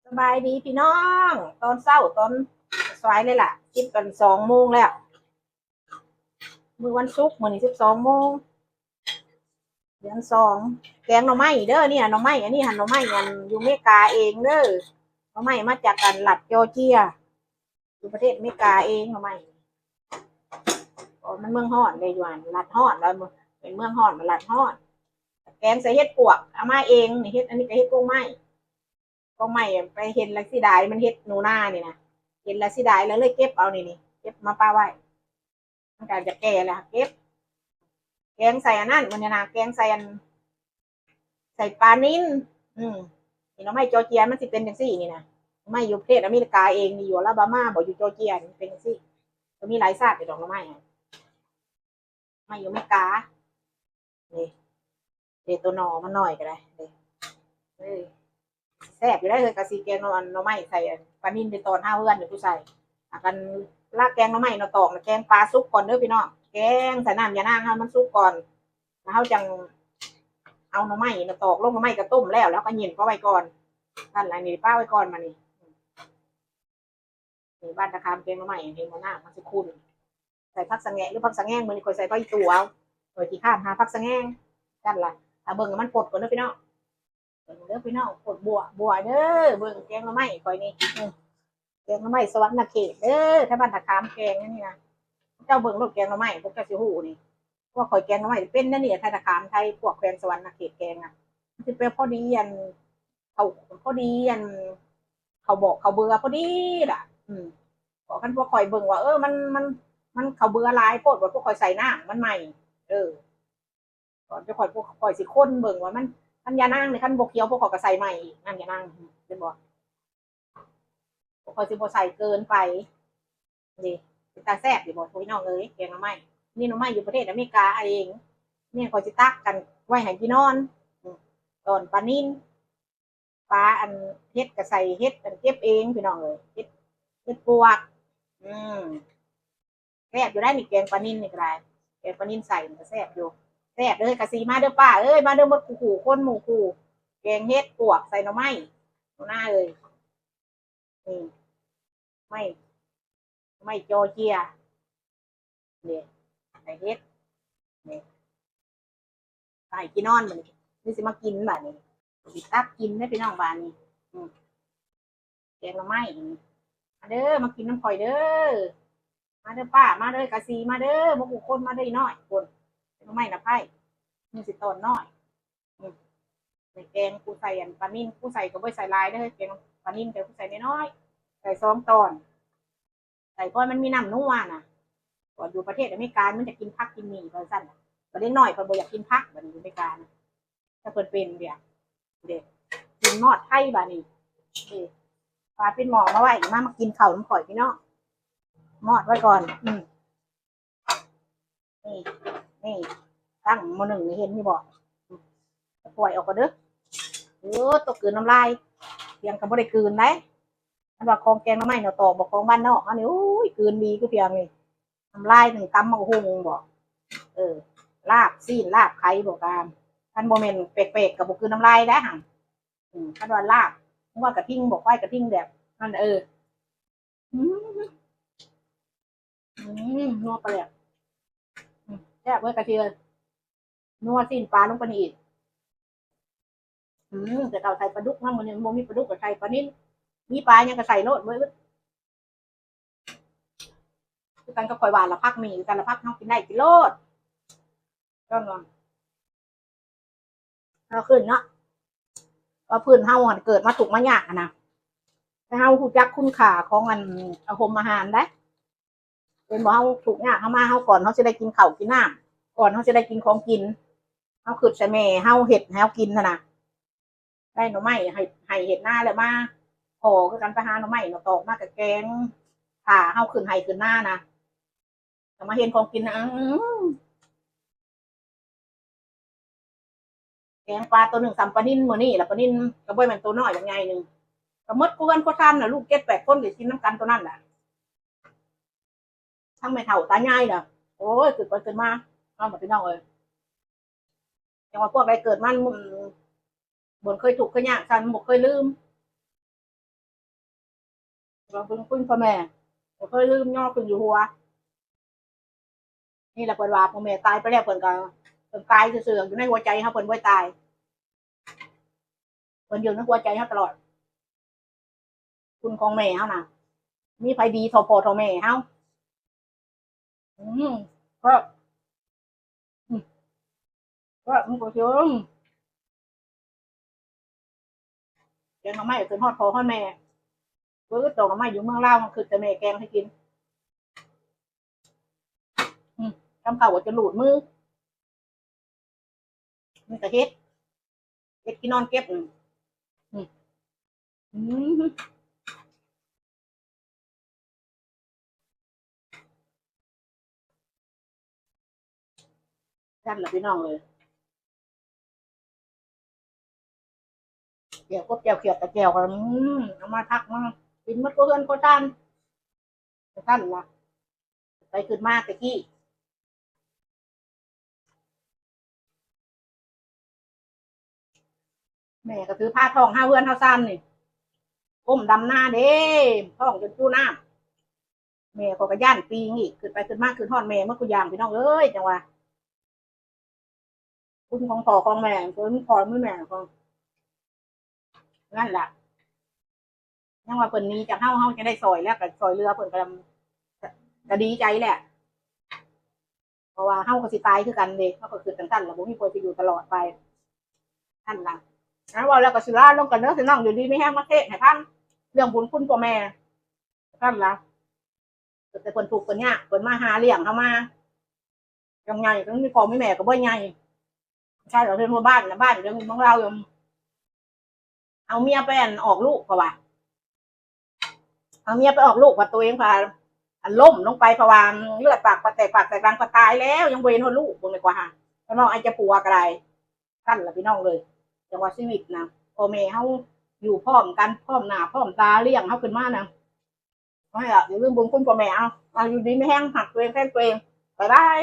ສະບາຍດີພີ່ນ້ອງ ຕອນເຊົ້າ ຕອນສາຍເລີຍລະ ສິບ ເປັນສອງໂມງແລ້ວ ມື້ວັນສຸກ ມື້ນີ້ສິບສອງໂມງ ເດືອນສອງ ແກງໜໍ່ໄມ້ເດີ ນີ້ໜໍ່ໄມ້ ອັນນີ້ຫັ້ນໜໍ່ໄມ້ ອັນຢູ່ເມກາເອງເດີ ໜໍ່ໄມ້ມາຈາກ ອັນ ລັດຈໍເຈຍ ຢູ່ປະເທດເມກາເອງ ໜໍ່ໄມ້ ເພາະມັນເມືອງຮ້ອນເດ້ ຢູ່ຫັ້ນລັດຮ້ອນ ແລ້ວເປັນເມືອງຮ້ອນ ມັນລັດຮ້ອນ ແກງໃສ່ເຫັດປວກ ເອົາມາເອງນີ້ ເຫັດ ອັນນີ້ກໍເຫັດກອງໄມ້ ກອງໄມ້ ໄປເຫັນແລ້ວເສຍດາຍ ມັນເຫັດໜູນານີ້ນະ ເຫັນແລ້ວເສຍດາຍ ແລ້ວເລີຍເກັບເອົານີ້ ນີ້ ເກັບມາປະໄວ້ ມັນກໍຈະແກ່ແລ້ວ ເກັບ ແກງໃສ່ອັນນັ້ນ ມື້ນີ້ນະ ແກງໃສ່ອັນ ໃສ່ປານິນ ອືມ ນີ້ໜໍ່ໄມ້ຈໍເຈຍ ມັນຊິເປັນຈັ່ງຊີ້ນີ້ນະ ໜໍ່ໄມ້ຢູ່ປະເທດອາເມລິກາເອງນີ້ ຢູ່ອາລາບາມາບໍ ຢູ່ຈໍເຈຍນີ້ ເປັນຈັ່ງຊີ້ ກໍມີຫຼາຍຊາດຢູ່ດອກໜໍ່ໄມ້ ໜໍ່ໄມ້ຢູ່ອາເມລິກາ ນີ້ ເດ ໂຕໜໍ່ມັນໜ້ອຍກໍໄດ້ ເດ ເອີ ແຊບຢູ່ໄດ໋ເຮີຍ ກະຊິແກງໜໍ່ ອັນ ໜໍ່ໄມ້ໃສ່ ອັນ ປານິນ ໄດ້ຕອນຫາເຮືອນຢູ່ຜູ້ໃສ່ ອາ ກັນລາກແກງໜໍ່ໄມ້ໜໍ່ຕອກນະ ແກງປາສຸກກ່ອນເດີພີ່ນ້ອງ ແກງໃສ່ນ້ຳຢານາງໃຫ້ມັນສຸກກ່ອນ ແລ້ວເຮົາຈັ່ງເອົາໜໍ່ໄມ້ໜໍ່ຕອກລົງ ໜໍ່ໄມ້ກໍຕົ້ມແລ້ວ ແລ້ວກໍຫຍິບປະໄວ້ກ່ອນ ນັ້ນລະ ນີ້ປະໄວ້ກ່ອນ ບາດນີ້ ນີ້ ບ້ານຕາຄາມແກງໜໍ່ໄມ້ ເຫັນບໍ່ ນ້ຳມັນຊິຂຸ້ນ ໃສ່ຜັກສະແງະ ຫຼື ຜັກສະແງງ ມື້ນີ້ຂ້ອຍໃສ່ຜັກອີ່ຕູ່ເອົາ ຂ້ອຍຂີ້ຄ້ານຫາຜັກສະແງງ ຊັ້ນລະ ຖ້າເບິ່ງໃຫ້ມັນຟົດກ່ອນເດີພີ່ນ້ອງ ເບິ່ງເດີພີ່ນ້ອງ ຟົດບົວ ບົວເດີ ເບິ່ງແກງໜໍ່ໄມ້ຂ້ອຍນີ້ ອື ແກງໜໍ່ໄມ້ສະຫວັນນະເຂດເດີ ໄທບ້ານທ່າຂາມແກງອັນນີ້ນະ ເຈົ້າເບິ່ງໂລດແກງໜໍ່ໄມ້ ພວກເຈົ້າຊິຮູ້ນີ້ ພວກຂ້ອຍແກງໜໍ່ໄມ້ເປັນແນວນີ້ ໄທທ່າຂາມ ໄທພວກແຂວງສະຫວັນນະເຂດແກງນະ ມັນຊິແປພໍດີ ອັນ ເຂົ້າ ພໍດີ ອັນ ເຂົ້າບອກເຂົ້າເບືອພໍດີລະ ອື ເພາະຄັນພວກຂ້ອຍເບິ່ງວ່າ ເອີ ມັນ ມັນ ມັນເຂົ້າເບືອຫຼາຍໂພດ ວ່າພວກຂ້ອຍໃສ່ນ້ຳມັນໃໝ່ ເອີ ກ່ອນຈະຂ້ອຍ ພວກຂ້ອຍຊິຄົນເບິ່ງວ່າມັນ ມັນຢານາງນີ້ ຄັນບໍ່ຂຽວ ພວກຂ້ອຍກໍໃສ່ໃໝ່ອີກ ນ້ຳຢານາງ ເຫັນບໍ່? ພວກຂ້ອຍຊິບໍ່ໃສ່ເກີນໄປ ນີ້ ເປັນຕາແຊບຢູ່ບໍ່ພີ່ນ້ອງເອີຍ ແກງໜໍ່ໄມ້ ນີ້ໜໍ່ໄມ້ຢູ່ປະເທດອາເມລິກາເອງ ນີ້ຂ້ອຍຊິຕັກກັນໄວ້ໃຫ້ກິນນອນ ອື ຕອນປານິນ ປາ ອັນ ເຫັດກໍໃສ່ເຫັດ ອັນ ເກັບເອງພີ່ນ້ອງເອີຍ ເຫັດ ເຫັດປວກ ອືມ ແຊບຢູ່ໄດ໋ນີ້ ແກງປານິນນີ້ກໍໄດ້ ແກງປານິນໃສ່ນີ້ກໍແຊບຢູ່ ແຊບເດີ ກະຊິມາເດີປ້າເອີຍ ມາເດີໝົດຄູ່ຄູ່ຄົນໝູ່ຄູ່ ແກງເຫັດປວກໃສ່ໜໍ່ໄມ້ ໜູນາເອີຍ ນີ້ ໄມ້ ໄມ້ຈໍເຈຍ ນີ້ ໃສ່ເຫັດ ນີ້ ໃສ່ກິນນອນບາດນີ້ ນີ້ຊິມາກິນບາດນີ້ ຊິຕັກກິນເດີພີ່ນ້ອງບາດນີ້ ອື ແກງໜໍ່ໄມ້ ມາເດີ ມາກິນນຳຂ້ອຍເດີ ມາເດີປ້າ ມາເດີກະຊິ ມາເດີໝົດຄູ່ຄົນ ມາເດີອີນ້ອຍ ຄົນ ແກງໜໍ່ໄມ້ນະໄພ້ ນີ້ຊິຕອນນ້ອຍ ອື ໃສ່ແກງ ກູໃສ່ອັນປານິນ ກູໃສ່ກໍບໍ່ໃສ່ຫຼາຍເດີ ແກງປານິນກໍກູໃສ່ນ້ອຍໆ ໃສ່ສອງຕອນ ໃສ່ພໍໃຫ້ມັນມີນ້ຳນົວນະ ເພາະຢູ່ປະເທດອາເມລິກາມັນຈະກິນຜັກກິນໝີ່ວ່າຊັ້ນ ບັດເດັກນ້ອຍເພິ່ນບໍ່ຢາກກິນຜັກ ບັດນີ້ຢູ່ອາເມລິການະ ຖ້າເພິ່ນເປັນເດ ເດ ກິນມອດໄທບາດນີ້ ເດ ປາປິດໝໍ້ມາໄວ້ ມາ ມາກິນເຂົ້ານຳຂ້ອຍພີ່ນ້ອງ ມອດໄວ້ກ່ອນ ອື ນີ້ ນີ້ ຕັ້ງໝໍ້ໜຶ້ງນີ້ ເຫັນຢູ່ບໍ່? ອື ປ່ອຍອອກກ່ອນເດີ ໂອ້ ຕົວະກືນນ້ຳລາຍ ພຽງກໍບໍ່ໄດ້ກືນໄດ໋ ຄັນວ່າຂອງແກງໜໍ່ໄມ້ໜໍ່ຕອກບໍ ຂອງບ້ານນອກເຮົານີ້ ໂອ້ຍ ກືນດີຄືພຽງນີ້ ນ້ຳລາຍໜຶ້ງຕຳໝາກຫຸ່ງບໍ ເອີ ລາບຊີ້ນລາບໄຂ່ບໍ ກາ ຄັນບໍ່ແມ່ນແປກໆ ກໍບໍ່ກືນນ້ຳລາຍໄດ໋ຫັ້ນ ອື ຄັນວ່າລາບ ເພາະວ່າກະທິງບໍ ຄວາຍກະທິງແບບນັ້ນ ເອີ ອືມ ອືມ ນົວປາແດກ ອືມ ແຊບເວີຍກະທິເອີຍ ນົວຊີ້ນປາລົງໄປນີ້ອີກ ອືມ ແຕ່ເກົ່າໃສ່ປາດຸກນຳ ມື້ນີ້ມັນບໍ່ມີປາດຸກກໍໃສ່ປານິນ ມີປາຫຍັງກໍໃສ່ໂລດເວີຍ ຄືກັນກັບຂ້ອຍວ່າລະ ຜັກໝີ່ ຄືກັນລະ ຜັກເຮົາກິນໄດ້ກິນໂລດ ຕອນວ່າ ເຮົາຂຶ້ນເນາະ ວ່າພື້ນເຮົາຫັ້ນເກີດມາທຸກມາຍາກຫັ້ນນະ ແຕ່ເຮົາຮູ້ຈັກຄຸນຄ່າຂອງອັນ ອາຫົມອາຫານໄດ໋ ເຫັນບໍ່ ເຮົາທຸກຍາກເຮົາມາ ເຮົາກ່ອນເຮົາຊິໄດ້ກິນເຂົ້າກິນນ້ຳ ກ່ອນເຮົາຊິໄດ້ກິນຂອງກິນ ເຮົາຄິດໃສ່ແມ່ເຮົາເຮັດໃຫ້ເຮົາກິນຫັ້ນນະ ໄດ້ໜໍ່ໄມ້ໃຫ້ ໃຫ້ເຮັດນາແລ້ວມາ ພໍຄືກັນໄປຫາໜໍ່ໄມ້ໜໍ່ຕອກມາກະແກງ ຖ້າເຮົາຂຶ້ນໄຮ່ຂຶ້ນນານະ ກໍມາເຫັນຂອງກິນນະ ອື ແກງປາໂຕໜຶ່ງສ່ຳປານິນມື້ນີ້ລະ ປານິນກໍບໍ່ແມ່ນໂຕນ້ອຍບັກໃຫຍ່ໜຶ່ງ ກໍໝົດຄົວເຮືອນຄົວຊານນະ ລູກເຈັດແປດຄົນກໍກິນນຳກັນໂຕນັ້ນລະ ທັງແມ່ເຖົ້າຕາຍາຍນະ ໂອ້ຍ ຄິດໄປຄິດມາ ເອົາ ພີ່ນ້ອງເອີຍ ຈັ່ງວ່າພວກໃດເກີດມາ ອືມ ບໍ່ເຄີຍທຸກເຄີຍຍາກຊັ້ນ ບໍ່ເຄີຍລືມ ວ່າບຸນຄຸນພໍ່ແມ່ ບໍ່ເຄີຍລືມຍໍຂຶ້ນຢູ່ຫົວ. ນີ້ລະເພິ່ນວ່າ ພໍ່ແມ່ຕາຍໄປແລ້ວ ເພິ່ນກໍ ເພິ່ນຕາຍຊື່ໆ ຢູ່ໃນຫົວໃຈເຮົາ ເພິ່ນບໍ່ໄດ້ຕາຍ ເພິ່ນຢູ່ໃນຫົວໃຈເຮົາຕະຫຼອດ. ຄຸນຂອງແມ່ເຮົານະ ມີໃຜດີເທົ່າພໍ່ເທົ່າແມ່ເຮົາ? ອືມ ແຊບ ອືມ ແຊບ ມັນກໍເຊີງ ແກງໜໍ່ໄມ້ຂຶ້ນຮອດພໍ່ຮອດແມ່ ເບີດຕອກໜໍ່ໄມ້ຢູ່ເມືອງລາວ ມັນຄືແຕ່ແມ່ແກງໃຫ້ກິນ. ອືມ ກຳເຂົ້າກໍຈະຫຼູດມື. ມັນກະເຮັດ ເຮັດກິນນອນເກັບ. ອືມ ອືມ ຊັ້ນລະພີ່ນ້ອງເອີຍ ແຈ່ວກົບແຈ່ວຂຽດກະແຈ່ວກໍ ອືມ ເອົາມາຜັກມາກິນໝົດຄົວເຮືອນຄົວຊານ. ຊັ້ນລະ ໄປຂຶ້ນມາແຕ່ກີ້ ແມ່ກໍຖືພາທ້ອງຫາເຮືອນຫາຊານນີ້ ກົ້ມດຳນາເດ້ ທ້ອງຈົນຈູນ້ຳ. ແມ່ຂ້ອຍກໍຢ້ານປີງອີກ ຂຶ້ນໄປຂຶ້ນມາ ຄິດຮອດແມ່ໝົດຄູ່ຢ່າງ ພີ່ນ້ອງເອີຍ ຈັ່ງວ່າ ຄຸນຂອງພໍ່ຂອງແມ່ ເພິ່ນພໍ່ມີແມ່ກໍ ນັ້ນລະ ຍັງວ່າເພິ່ນໜີຈາກເຮົາ ເຮົາຈະໄດ້ຊ່ອຍແລ້ວ ກໍຊ່ອຍເຫຼືອເພິ່ນ ກໍ ກໍດີໃຈແຫຼະ ເພາະວ່າເຮົາກໍຊິຕາຍຄືກັນເດ້ ເຮົາກໍຄິດຈັ່ງຊັ້ນລະ ບໍ່ມີຜູ້ຊິຢູ່ຕະຫຼອດໄປ ຫັ້ນລະ. ເວົ້າແລ້ວກໍຊິລາລົງກ່ອນເດີພີ່ນ້ອງ ຢູ່ດີມີແຮງມາເທດໃຫ້ຟັງ ເລື່ອງບຸນຄຸນພໍ່ແມ່ ຊັ້ນລະ. ແຕ່ເພິ່ນທຸກເພິ່ນຍາກ ເພິ່ນມາຫາລ້ຽງເຮົາມາ ຈັ່ງໃຫຍ່ ເພິ່ນມີພໍ່ມີແມ່ກໍບໍ່ໃຫຍ່ ໃຊ່ ເຮົາເປັນພໍ່ບ້ານນະ ບ້ານເມືອງລາວ ເອົາເມຍໄປ ອັນ ອອກລູກ ເພາະວ່າ ເອົາເມຍໄປອອກລູກ ພັດໂຕເອງພັດ ອັນ ລົ້ມລົງໄປ ເພາະວ່າເລືອດປາກ ປາກແຕກ ປາກແຕກ ຫຼັງກໍຕາຍແລ້ວ ຍັງບໍ່ເຫັນຮອດລູກ ເບິ່ງດີກວ່າຫາ ເພິ່ນເວົ້າ ໄອ້ເຈົ້າຜົວກໍໄດ້ ຊັ້ນລະພີ່ນ້ອງເອີຍ. ຈັ່ງວ່າຊີວິດນະ ພໍ່ແມ່ເຮົາຢູ່ພ້ອມກັນ ພ້ອມໜ້າພ້ອມຕາລ້ຽງເຮົາຂຶ້ນມານະ ຂໍໃຫ້ ຢ່າລືມບຸນຄຸນພໍ່ແມ່ ເອົາ ເອົາ ຢູ່ດີມີແຮງ ຮັກຕົວເອງ ແພງຕົວເອງ ບາຍບາຍ.